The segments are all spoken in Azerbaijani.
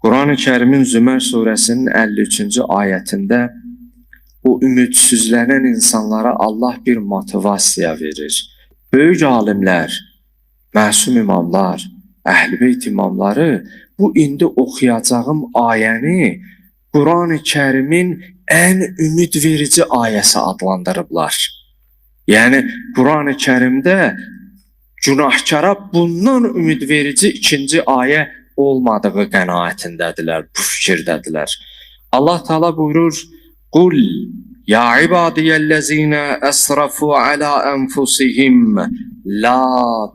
Quran-ı Kərimin Zümər surəsinin 53-cü ayətində o ümidsizlənən insanlara Allah bir motivasiya verir. Böyük alimlər, məsum imamlar, Əhl-i Beyt imamları bu indi oxuyacağım ayəni Quran-ı Kərimin ən ümid verici ayəsi adlandırıblar. Yəni Quran-ı Kərimdə günahkara bundan ümid verici ikinci ayə olmadığı qənaətindədirlər, bu fikirdədirlər. Allah Teala buyurur: "Qul ya ibadiyellezine esrafu ala enfusihim la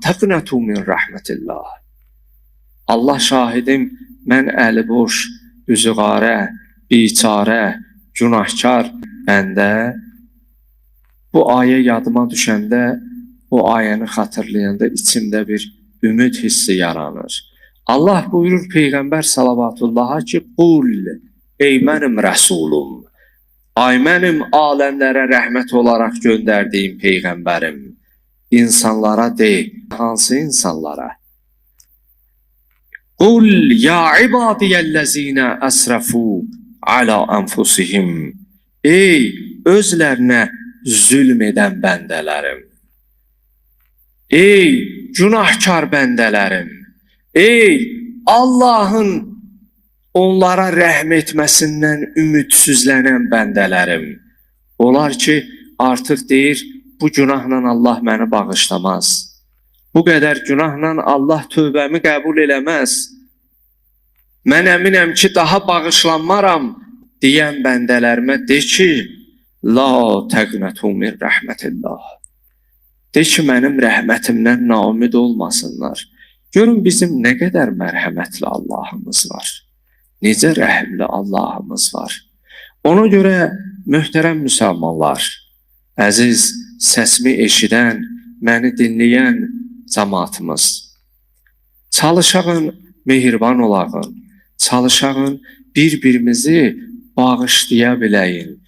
taqnatu min rahmetillah." Allah şahidim, mən əli boş, üzü qarə, biçarə, günahkar bəndə bu ayə yadıma düşəndə, o ayəni xatırlayanda içimdə bir ümid hissi yaranır. Allah buyurur Peyğəmbər salavatullaha ki, qul, ey mənim rəsulum, ay mənim aləmlərə rəhmət olaraq göndərdiyim Peyğəmbərim, insanlara de, hansı insanlara? Qul ya ibadiyellezine əsrafu ala anfusihim. Ey özlərinə zülm edən bəndələrim. Ey günahkar bəndələrim. Ey Allahın onlara rəhm etməsindən ümidsizlənən bəndələrim. Onlar ki artıq deyir bu günahla Allah məni bağışlamaz. Bu qədər günahla Allah tövbəmi qəbul eləməz. Mən əminəm ki, daha bağışlanmaram deyən bəndələrimə de ki, La təqnətu min rəhmətillah. De ki, mənim rəhmətimdən naümid olmasınlar. Görün bizim nə qədər mərhəmətli Allahımız var. Necə rəhimli Allahımız var. Ona görə möhtərəm müsəlmanlar, əziz səsimi eşidən, məni dinləyən cəmaatımız, çalışağın mehriban olağın, çalışağın bir-birimizi bağışlaya biləyin.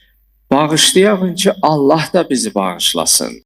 Bağışlayağın ki, Allah da bizi bağışlasın.